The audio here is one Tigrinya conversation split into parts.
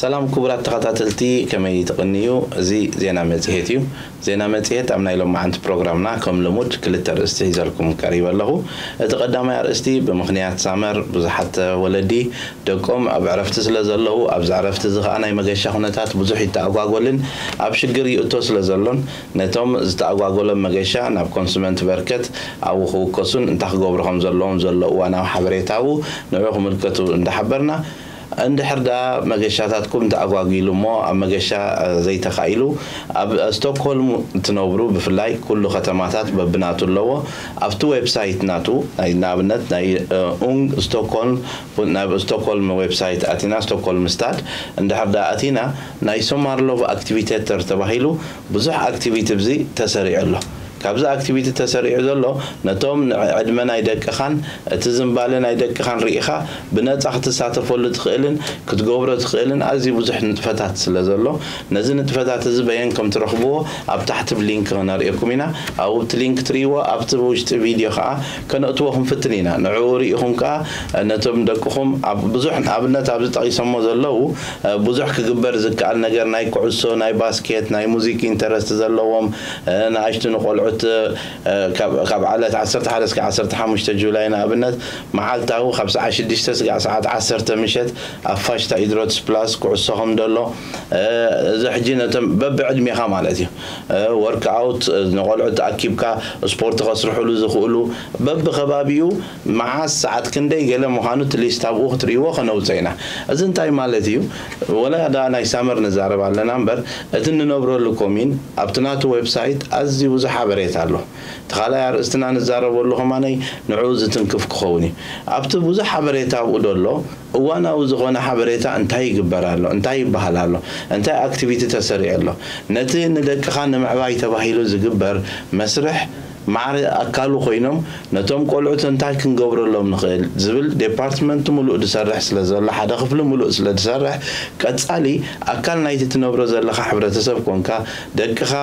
ሰላም ክቡራት ተኸታተልቲ፣ ከመይ ትቕንዩ? እዚ ዜና መጽሔት እዩ። ዜና መጽሔት ኣብ ናይ ሎማዓንቲ ፕሮግራምና ከም ልሙድ ክልተ ኣርእስቲ ሒዘልኩም ቀሪበ ኣለኹ። እቲ ቀዳማይ ኣርእስቲ፣ ብምኽንያት ሳመር ብዙሓት ወለዲ ደቆም ኣብ ዕረፍቲ ስለ ዘለዉ፣ ኣብዚ ዕረፍቲ እዚ ኸኣ ናይ መገሻ ኩነታት ብዙሕ ይተኣጓጎልን ኣብ ሽግር ይእቶ ስለ ዘሎን፣ ነቶም ዝተኣጓጎሎም መገሻ ናብ ኮንሱመንት በርከት ኣብኡ ክውከሱን እንታይ ክገብሩ ከም ዘለዎም ዘሎ እዋናዊ ሓበሬታ ኣብኡ ንዕኡ ክምልከቱ እንዳሓበርና፣ እንድሕር ደኣ መገሻታትኩም ተኣጓጊሉ እሞ ኣብ መገሻ ዘይተኻኢሉ፣ ኣብ ስቶክሆልም ትነብሩ ብፍላይ ኩሉ ከተማታት በብናቱ ኣለዎ። ኣብቲ ዌብሳይት ናቱ ናይ ንኣብነት ናይ ኡንግ ስቶክሆልም ናብ ስቶክሆልም ዌብሳይት ኣቲና ስቶክሆልም ስታድ እንድሕር ደኣ ኣቲና ናይ ሶማርሎቭ ኣክቲቪቴተር ተባሂሉ ብዙሕ ኣክቲቪቲ ብዚ ተሰሪዑ ኣሎ። ካብዚ ኣክቲቪቲ ተሰሪዑ ዘሎ ነቶም ንዕድመ ናይ ደቅኻን እቲ ዝንባለ ናይ ደቅኻን ርኢኻ ብነጻ ክትሳተፈሉ ትኽእልን ክትገብሮ ትኽእልን ኣዝዩ ብዙሕ ንጥፈታት ስለ ዘሎ ነዚ ንጥፈታት እዚ በየን ከም ትረኽብዎ ኣብ ታሕቲ ብሊንክ ክነርእየኩም ኢና። ኣብኡ ብቲ ሊንክ ትርእይዎ ኣብቲ ውሽጢ ቪድዮ ኸኣ ከነእትዎ ክንፍትን ኢና። ንዕኡ ርኢኹም ከኣ ነቶም ደቅኹም ኣብ ብዙሕ ንኣብነት ኣብዚ ጠቒሶሞ ዘለዉ ብዙሕ ክግበር ዝከኣል ነገር ናይ ኩዕሶ ናይ ባስኬት ናይ ሙዚክ ኢንተረስት ዘለዎም ንኣሽቱ ንቆልዑት ካብ ዓለት ዓሰርተ ሓደ እስከ ዓሰርተ ሓሙሽተ ጁላይ ንኣብነት መዓልታዊ ካብ ሰዓት ሽዱሽተ ስጋዕ ሰዓት ዓሰርተ ምሸት ኣብ ፋሽታ ኢድሮትስ ፕላስ ኩዕሶ ከም ደሎ እዚ ሕጂ ነቶም በብዕድሜኻ ማለት እዩ ወርክ ኣውት ንቆልዑት ተኣኪብካ ስፖርት ከስርሕሉ ዝኽእሉ በብከባቢኡ መዓስ ሰዓት ክንደይ ገለ ምዃኑ እቲ ሊስት ኣብኡ ክትርእይዎ ከነውፅእ ኢና። እዚ እንታይ ማለት እዩ? ወላ ዳ ናይ ሳመር ንዛረብ ኣለና እምበር እቲ እንነብረሉ ኮሚን ኣብቲ ናቱ ዌብሳይት ኣዝዩ ብዙሕ ሓበሬታ ኣሎ። እቲ ካልኣይ ኣርእስትና ንዛረበሉ ከማነይ ንዕኡ ዝትንክፍ ክኸውን እዩ። ኣብቲ ብዙሕ ሓበሬታ ኣብኡ ደሎ እዋናዊ ዝኾነ ሓበሬታ እንታይ ይግበር ኣሎ እንታይ ይበሃል ኣሎ እንታይ ኣክቲቪቲ ተሰሪዑ ኣሎ ነቲ ንደቅኻ ንምዕባይ ተባሂሉ ዝግበር መስርሕ ማዕረ ኣካሉ ኮይኖም ነቶም ቆልዑት እንታይ ክንገብረሎም ንኽእል ዝብል ዴፓርትመንት ሙሉእ ዝሰርሕ ስለ ዘሎ ሓደ ክፍሊ ሙሉእ ስለ ዝሰርሕ ቀጻሊ ኣካል ናይቲ ትነብሮ ዘለኻ ሕብረተሰብ ኮንካ ደቅኻ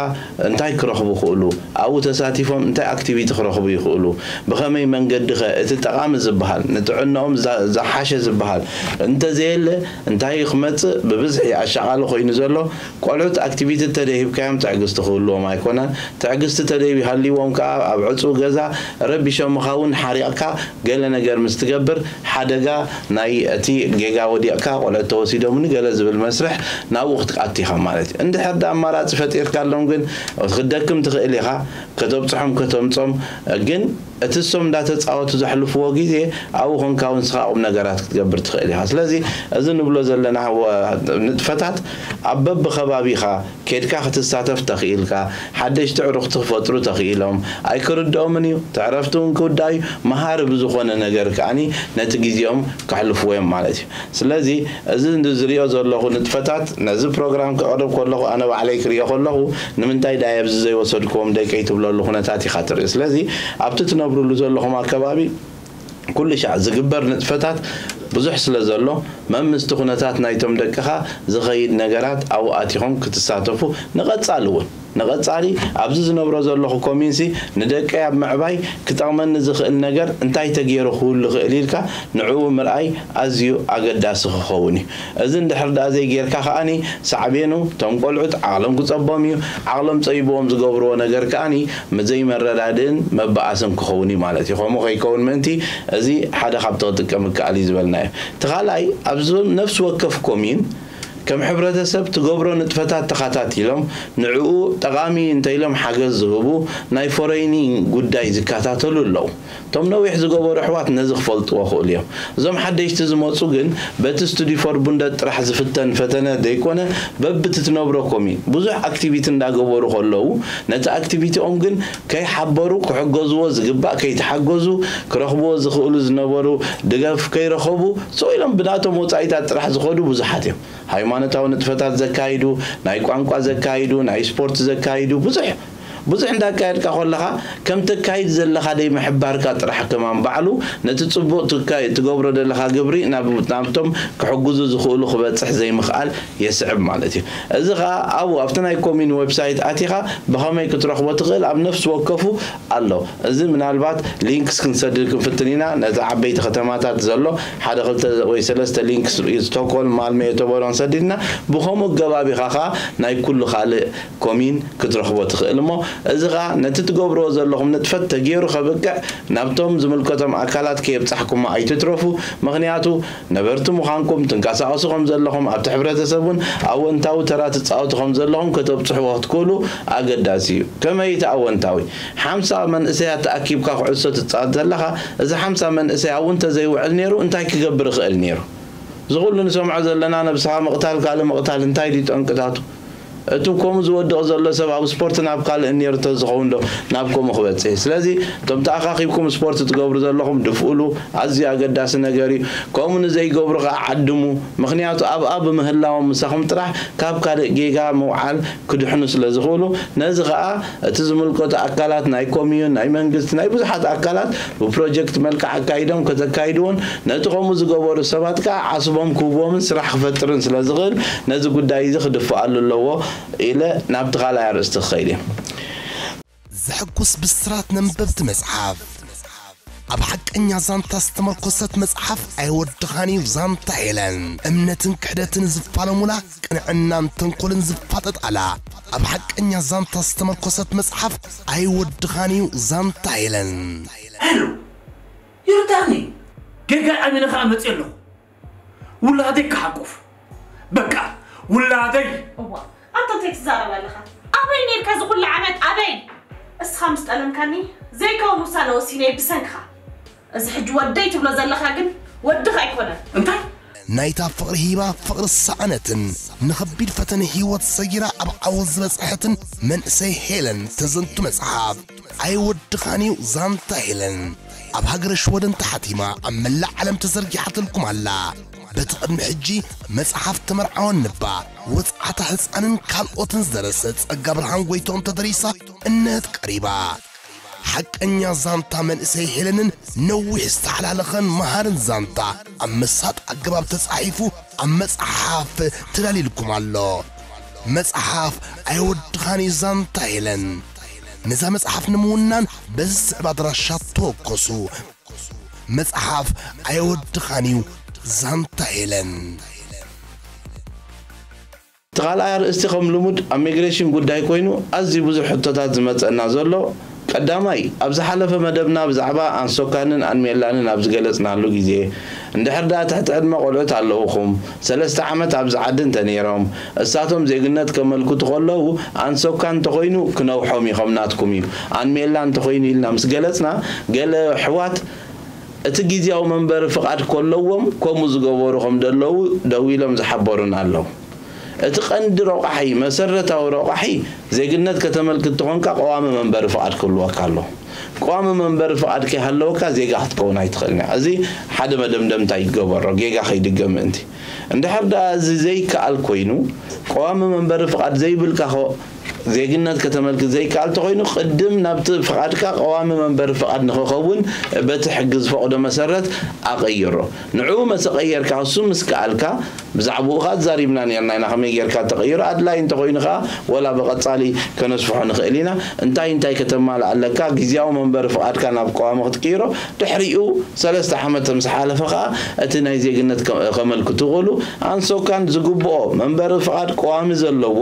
እንታይ ክረኽቡ ይኽእሉ ኣብኡ ተሳቲፎም እንታይ ኣክቲቪቲ ክረኽቡ ይኽእሉ ብኸመይ መንገዲ ኸ እቲ ጠቓሚ ዝበሃል ንጥዕንኦም ዝሓሸ ዝበሃል እንተዘየለ እንታይ ክመጽእ ብብዝሒ ኣሻቓሊ ኮይኑ ዘሎ ቆልዑት ኣክቲቪቲ ተደይ ሂብካዮም ትዕግስቲ ክህልዎም ኣይኮነን። ትዕግስቲ ተደይ ሃልይዎም ከኣ ኣብ ዕጹው ገዛ ረቢሾምኻ እውን ሓሪቕካ ገለ ነገር ምስ ትገብር ሓደጋ ናይ እቲ ጌጋ ወዲቕካ ቆልዑት ተወሲዶምኒ ገለ ዝብል መስርሕ ናብኡ ክትኣቱ ኢኻ ማለት እዩ። እንድሕር ደኣ ኣማራጺ ፈጢርካሎም ግን ክትደክም ትኽእል ኢኻ። ከተብጽሖም ከተምጾም ግን እቲ እሶም እንዳተጻወቱ ዘሕልፍዎ ግዜ ኣብኡ ኮንካ እውን ንስኻ ቁም ነገራት ክትገብር ትኽእል ኢኻ። ስለዚ እዚ ንብሎ ዘለና ንጥፈታት ኣብ በብኸባቢኻ ኬድካ ክትሳተፍ ተኽኢልካ ሓደሽቲ ዕሩኽቲ ክፈጥሩ ተኽኢሎም ኣይክርድኦምን እዩ ትዕረፍቲ እውን ክውዳእ እዩ መሃሪ ብዝኾነ ነገር ከዓኒ ነቲ ግዜኦም ከሕልፍዎ እዮም ማለት እዩ ስለዚ እዚ ዝሪኦ ዘለኹ ንጥፈታት ነዚ ፕሮግራም ከቕርብ ከለኹ ኣነ ባዕለይ ክሪኦ ከለኹ ንምንታይ ዳየ ኣብዚ ዘይወሰድክዎም ደቀይ ትብለሉ ኩነታት ኢኻ ትርኢ ስለዚ ኣብቲ ትነብርሉ ዘለኹም ኣከባቢ ኩሉ ሻዕ ዝግበር ንጥፈታት ብዙሕ ስለ ዘሎ መምስቲ ኩነታት ናይቶም ደቅኻ ዝኸይድ ነገራት ኣብኡ ኣቲኹም ክትሳተፉ ንቐጻሊ እውን ንቐጻሊ ኣብዚ ዝነብሮ ዘለኹ ኮሚንሲ ንደቀይ ኣብ ምዕባይ ክጠቕመኒ ዝኽእል ነገር እንታይ ተገይሩ ክህሉ ይኽእል ኢልካ ንዕኡ ምርኣይ ኣዝዩ ኣገዳሲ ክኸውን እዩ። እዚ እንድሕር ደኣ ዘይጌርካ ከኣኒ ሳዕቤኑ እቶም ቆልዑት ዓቕሎም ክጸቦም እዩ። ዓቕሎም ጸቢብዎም ዝገብርዎ ነገር ከኣኒ ዘይመረዳድእን መበኣስን ክኸውን እዩ ማለት እዩ። ከምኡ ከይከውን ምእንቲ እዚ ሓደ ካብቲ ክጥቀም ይከኣል እዩ ዝበልናዮ። እቲ ካልኣይ ኣብዞም ነፍሲ ወከፍ ኮምዩን ከም ሕብረተሰብ ትገብሮ ንጥፈታት ተኸታቲሎም ንዕኡ ጠቓሚ እንተኢሎም ሓገዝ ዝህቡ ናይ ፎረይኒ ጉዳይ ዝከታተሉ ኣለዉ። እቶም ነዊሕ ዝገበሩ ኣሕዋት ነዚ ክፈልጥዎ ክእሉ እዮም። እዞም ሓደሽቲ ዝመፁ ግን በቲ ስቱዲፎር ቡንደት ጥራሕ ዝፍተን ፈተነ ዘይኮነ በብቲ ትነብሮ ኮሚን ብዙሕ ኣክቲቪቲ እንዳገበሩ ከለዉ ነቲ ኣክቲቪቲኦም ግን ከይሓበሩ ክሕገዝዎ ዝግባእ ከይተሓገዙ ክረኽብዎ ዝኽእሉ ዝነበሩ ድጋፍ ከይረኸቡ ስቕ ኢሎም ብናቶም ወፃኢታት ጥራሕ ዝኸዱ ብዙሓት እዮም። ሃይማኖታዊ ንጥፈታት ዘካይዱ፣ ናይ ቋንቋ ዘካይዱ፣ ናይ ስፖርት ዘካይዱ ብዙሕ ብዙሕ እንዳካየድካ ከለኻ ከም ተካይድ ዘለኻ ደይ ምሕባርካ ጥራሕ ከማን ባዕሉ ነቲ ጽቡቕ ትካ- ትገብሮ ዘለኻ ግብሪ ናብ ናብቶም ክሕግዙ ዝኽእሉ ክበጽሕ ዘይምኽኣል የስዕብ ማለት እዩ። እዚ ኸኣ ኣብኡ ኣብቲ ናይ ኮሚን ዌብሳይት ኣቲኻ ብኸመይ ክትረኽቦ ትኽእል ኣብ ነፍሲ ወከፉ ኣሎ። እዚ ምናልባት ሊንክስ ክንሰድድ ክንፍትን ኢና። ነቲ ዓበይቲ ከተማታት ዘሎ ሓደ ክልተ ወይ ሰለስተ ሊንክስ ስቶክሆልም፣ ማልመ፣ ዮተቦሮን ሰዲድና ብኸምኡ ኣገባብ ኢኻ ኸኣ ናይ ኩሉ ካልእ ኮሚን ክትረኽቦ ትኽእል እሞ እዚ ኸኣ ነቲ ትገብርዎ ዘለኹም ንጥፈት ተገይሩ ከብቅዕ ናብቶም ዝምልከቶም ኣካላት ከየብጻሕኩሞ ኣይትትረፉ። ምኽንያቱ ነበርቲ ምዃንኩም ትንቀሳቐሱ ከም ዘለኹም ኣብቲ ሕብረተሰብ እውን ኣወንታዊ ተራ ትጻወቱ ከም ዘለኹም ከተብጽሕዎ ክትክእሉ ኣገዳሲ እዩ። ከመይ እቲ ኣወንታዊ ሓምሳ መንእሰያት ተኣኪብካ ኩዕሶ ትጻወት ዘለኻ እዚ ሓምሳ መንእሰይ ኣብኡ እንተዘይውዕል ነይሩ እንታይ ክገብር ይኽእል ነይሩ? ዝኹሉ ንሰምዖ ዘለና ነብስኻ ምቕታል ካልእ ምቕታል እንታይ ድዩ ጠንቅታቱ? እቲ ከምኡ ዝወድቕ ዘሎ ሰብ ኣብ ስፖርት ናብ ካልእ ነይሩ ተዝኸውን ዶ ናብ ከምኡ ክበጽሕ እዩ? ስለዚ እቶም ተኣኻኺብኩም ስፖርት ትገብሩ ዘለኹም ድፍእሉ ኣዝዩ ኣገዳሲ ነገር እዩ። ከምኡ ንዘይገብሩ ከኣ ዓድሙ። ምኽንያቱ ኣብኣ ብምህላዎም ምሳኹም ጥራሕ ካብ ካልእ ጌጋ ምውዓል ክድሕኑ ስለ ዝኽእሉ ነዚ ከኣ እቲ ዝምልከቱ ኣካላት ናይ ኮሚዩን ናይ መንግስቲ ናይ ብዙሓት ኣካላት ብፕሮጀክት መልክዕ ኣካይዶም ከተካይድዎን ነቲ ከምኡ ዝገበሩ ሰባት ከኣ ዓስቦም ክህብዎምን ስራሕ ክፈጥርን ስለ ዝኽእል ነዚ ጉዳይ እዚ ክድፍኣሉ ኣለዎ ኢለ ናብቲ ካልኣይ ኣርእስቲ ክኸይድ እየ። ዘሐጉስ ብስራት ነንበብቲ መጽሓፍ። ኣብ ሓቀኛ ዛንታ ዝተመርኮሰት መጽሓፍ ኣይወድኻን እዩ ዛንታ ሄለን። እምነትን ክሕደትን ዝፋለሙላ፣ ቅንዕናን ተንኮልን ዝፋጠጣላ፣ ኣብ ሓቀኛ ዛንታ ዝተመርኮሰት መጽሓፍ ኣይወድኻን እዩ ዛንታ ሄለን። ሄሎ ዮርዳኒ፣ ጌጋ ኣሚነ ከኣ መፅእ ኣለኹ። ውላደይ ክሓቁፍ በቃ ውላደይ። እዋ ኣንተ እንታይ ትዛረብ ኣለኻ? ኣበይ ነርካ እዚ ኩሉ ዓመት ኣበይ? እስኻ ምስ ጠለምካኒ ዘይከውን ውሳነ ወሲነ ብሰንክኻ። እዚ ሕጂ ወደይ ትብሎ ዘለኻ ግን ወድኻ ኣይኮነን። እንታይ? ናይታ ፍቕሪ ሂባ ፍቕሪ ዝሰኣነትን ንኸቢድ ፈተነ ህይወት ሰጊራ ኣብ ዓወት ዝበጽሐትን መንእሰይ ሄለን ተዘንቱ መጽሓፍ ኣይወድኻን እዩ ዛንታ ሄለን ኣብ ሃገረ ሽወደን ተሓቲማ ኣብ መላእ ዓለም ተዘርጊሓትልኩም ኣላ። በቲ ቅድሚ ሕጂ መጽሓፍ ተመርዓወን ንባ ወጽዓታ ህጻንን ካልኦትን ዝደረሰ ጸጋ ብርሃን ጎይትኦም ተደሪሳ እነህት ቀሪባ። ሓቀኛ ዛንታ መንእሰይ ሄለንን ነዊሕ ዝተሓላለኸን መሃርን ዛንታ ኣብ መሳጥ ኣገባብ ተጻሒፉ ኣብ መጽሓፍ ተዳሊልኩም ኣሎ። መጽሓፍ ኣይወድኻን እዩ ዛንታ ሄለን። ነዛ መጽሓፍ ንምውናን በዚ ዝስዕብ ኣድራሻ ተወከሱ። መጽሓፍ ኣይወድኻን እዩ ዛንታ ሄለን። እቲ ካልኣይ ኣርእስቲ ከም ልሙድ ኣብ ሚግሬሽን ጉዳይ ኮይኑ ኣዝዩ ብዙሕ ሕቶታት ዝመጸና ዘሎ ቀዳማይ ኣብ ዝሓለፈ መደብና ብዛዕባ ኣንሶካንን ኣንሜላንን ኣብ ዝገለጽናሉ ግዜ እንድሕር ደኣ ትሕቲ ዕድመ ቆልዑት ኣለውኹም ሰለስተ ዓመት ኣብዚ ዓዲ እንተነይሮም እሳቶም ዜግነት ከመልክቱ ከለዉ ኣንሶካ እንተኾይኑ ክነውሖም እዩ ከም ናትኩም እዩ ኣንሜላ እንተኾይኑ ኢልና ምስ ገለጽና ገለ ኣሕዋት እቲ ግዝያዊ መንበሪ ፍቓድ ከለዎም ከምኡ ዝገበሩ ከም ዘለዉ ደዊሎም ዝሓበሩና ኣለዉ። እቲ ቀንዲ ረቋሒ፣ መሰረታዊ ረቋሒ፣ ዜግነት ከተመልክት ተኾንካ ቀዋሚ መንበሪ ፍቓድ ክህልወካ ኣለዎ። ቀዋሚ መንበሪ ፍቓድ ከይሃለወካ ዜጋ ክትከውን ኣይትኽእልን ኢኻ። እዚ ሓደ መደምደምታ ይገበሮ፣ ጌጋ ከይድገም ምእንቲ። እንድሕር ደኣ እዚ ዘይከኣል ኮይኑ፣ ቀዋሚ መንበሪ ፍቓድ ዘይብልካ ዜግነት ከተመልክት ዘይከኣል ተኾይኑ ቅድም ናብቲ ፍቓድካ ቀዋሚ መንበሪ ፍቓድ ንኽኸውን በቲ ሕጊ ዝፈቕዶ መሰረት ኣቐይሮ። ንዕኡ መሰ ቀየርካ እሱ ምስ ከኣልካ ብዛዕባኡ ኸኣ ተዛሪብና ኔርና ኢና ከመይ ጌርካ ተቐይሮ ኣድላይ እንተኾይኑ ኸኣ ወላ ብቐጻሊ ከነስፍሖ ንኽእል ኢና እንታይ እንታይ ከተማልእ ኣለካ ግዝያዊ መንበሪ ፍቓድካ ናብ ቀዋሚ ክትቅይሮ ድሕሪኡ ሰለስተ ዓመት ምስ ሓለፈ ኸኣ እቲ ናይ ዜግነት ከመልክቱ ክእሉ ኣንሶካን ዝግብኦ መንበሪ ፍቓድ ቀዋሚ ዘለዎ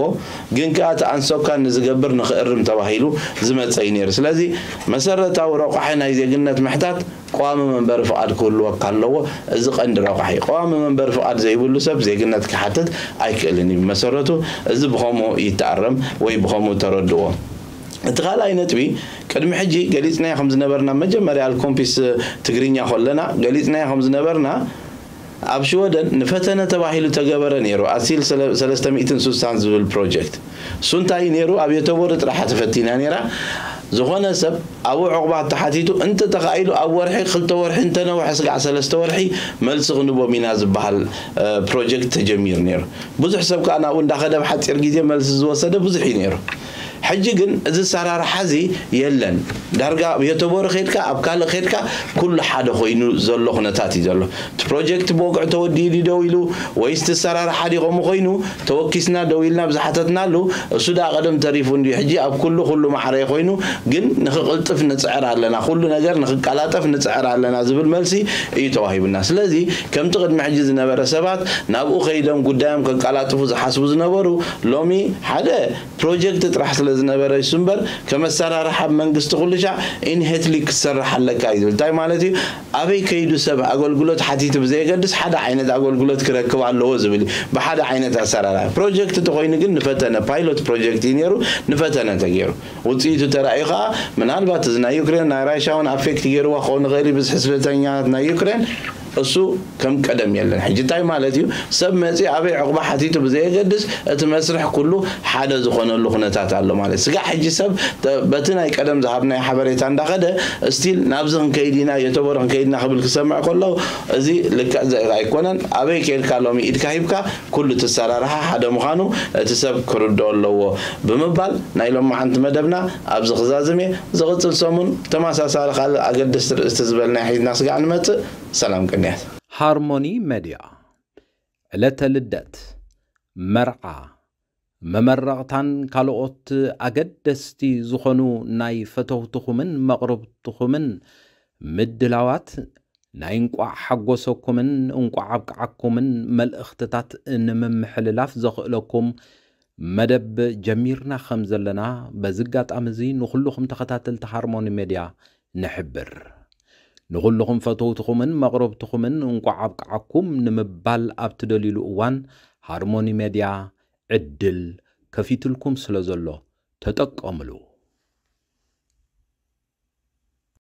ግን ከኣ እቲ ኣንሶካን ንዝገብር ንኽእርም ተባሂሉ ዝመጸ እዩ ነይሩ። ስለዚ መሰረታዊ ረቋሒ ናይ ዜግነት ምሕታት ቀዋሚ መንበሪ ፍቓድ ክህልወካ ኣለዎ። እዚ ቀንዲ ረቋሒ እዩ። ቀዋሚ መንበሪ ፍቓድ ዘይብሉ ሰብ ዜግነት ክሓትት ኣይክእልን እዩ። ብመሰረቱ እዚ ብኸምኡ ይተኣረም ወይ ብኸምኡ ተረድእዎ። እቲ ካልኣይ ነጥቢ ቅድሚ ሕጂ ገሊጽናዮ ከም ዝነበርና መጀመርያ ኣልኮምፒስ ትግርኛ ከለና ገሊጽናዮ ከም ዝነበርና ኣብ ሽወደን ንፈተነ ተባሂሉ ተገበረ ነይሩ ኣሲል ሰለስተ ሚእትን ሱሳን ዝብል ፕሮጀክት እሱ እንታይ እዩ ነይሩ ኣብ ዮተቦሪ ጥራሓ ተፈቲና ነይራ ዝኾነ ሰብ ኣብኡ ዕቑባት ተሓቲቱ እንተ ተኻኢሉ ኣብ ወርሒ ክልተ ወርሒ እንተ ነውሐ ስጋዕ ሰለስተ ወርሒ መልሲ ክንቦም ኢና ዝበሃል ፕሮጀክት ተጀሚሩ ነይሩ ብዙሕ ሰብ ከዓ ናብኡ እንዳኸደ ኣብ ሓፂር ግዜ መልሲ ዝወሰደ ብዙሕ እዩ ነይሩ ሕጂ ግን እዚ ኣሰራርሓ እዚ የለን። ዳርጋ ኣብ የተቦረ ከድካ፣ ኣብ ካልእ ከድካ፣ ኩሉ ሓደ ኮይኑ ዘሎ ኩነታት እዩ ዘሎ። እቲ ፕሮጀክት ብወግዒ ተወዲኡ ድዩ ደው ኢሉ፣ ወይስ እቲ ኣሰራርሓ ድዩ ከምኡ ኮይኑ? ተወኪስና ደው ኢልና ብዝሓተትናሉ፣ እሱ ደኣ ቀደም ተሪፉ እንድዩ። ሕጂ ኣብ ኩሉ ኩሉ ማዕረ ኮይኑ፣ ግን ንኽቕልጥፍ ንጽዕር ኣለና። ኩሉ ነገር ንኽቀላጠፍ ንጽዕር ኣለና ዝብል መልሲ እዩ ተዋሂቡና። ስለዚ ከምቲ ቅድሚ ሕጂ ዝነበረ ሰባት ናብኡ ከይዶም ጉዳዮም ከቀላጥፉ ዝሓስቡ ዝነበሩ፣ ሎሚ ሓደ ፕሮጀክት ጥራሕ ስለ ዝነበረ እሱ እምበር፣ ከም ኣሰራርሓ ኣብ መንግስቲ ኩሉ ሻዕ ኢንሄትሊ ክትሰርሕ ኣለካ እዩ ዝብል። እንታይ ማለት እዩ? ኣበይ ከይዱ ሰብ ኣገልግሎት ሓቲቱ ብዘየገድስ ሓደ ዓይነት ኣገልግሎት ክረክብ ኣለዎ ዝብል እዩ። ብሓደ ዓይነት ኣሰራርሓ ፕሮጀክት እንተኾይኑ ግን ንፈተነ፣ ፓይሎት ፕሮጀክት እዩ ነይሩ፣ ንፈተነ ተገይሩ። ውፅኢቱ ተራእዩ ከዓ ምናልባት እዚ ናይ ዩክሬን ናይ ራሽያ እውን ኣፌክት ገይርዋ ክኸውን ይኽእል እዩ። ብዝሒ ስደተኛታት ናይ ዩክሬን እሱ ከም ቀደም የለን። ሕጂ እንታይ ማለት እዩ? ሰብ መፂ ኣበይ ዕቑባ ሓቲቱ ብዘየገድስ እቲ መስርሕ ኩሉ ሓደ ዝኾነሉ ኩነታት ኣሎ ማለት። ስጋዕ ሕጂ ሰብ ተ-፣ በቲ ናይ ቀደም ዝሃብናዮ ሓበሬታ እንዳኸደ ስቲል ናብዚ ክንከይድ ኢና፣ የተቦረ ክንከይድ ኢና ክብል ክሰምዕ ከሎ፣ እዚ ልክዕ ዘ-፣ ኣይኮነን። ኣበይ ከይድካ ሎሚ ኢድካ ሂብካ ኩሉ እቲ ኣሰራርሓ ሓደ ምዃኑ እቲ ሰብ ክርድኦ ኣለዎ ብምባል ናይ ሎማዓንቲ መደብና ኣብዚ ክዛዝም እየ። ዝቕፅል ሰሙን ተመሳሳሊ ካልእ ኣገደስቲ ርእስቲ ዝበልናዮ ሒዝና ስጋዕ ንመፅእ። ሰላም ቅንያት። ሃርሞኒ መድያ ዕለተ ልደት፣ መርዓ፣ መመረቕታን ካልኦት ኣገደስቲ ዝኾኑ ናይ ፈተውትኹምን መቕርብትኹምን ምድላዋት ናይ እንቋዕ ሓጎሰኩምን እንቋዕ ኣብቅዓኩምን መልእኽትታት ንምምሕልላፍ ዘኽእለኩም መደብ ጀሚርና ከም ዘለና በዚ ኣጋጣሚ እዚ ንኹልኹም ተኸታተልቲ ሃርሞኒ ሜድያ ንሕብር። ንኹልኹም ፈተውትኹምን መቕረብትኹምን እንቋዕ ኣብቅዓኩም ንምባል ኣብ ትደልዩሉ እዋን ሃርሞኒ ሜድያ ዕድል ከፊትልኩም ስለ ዘሎ ተጠቀምሉ።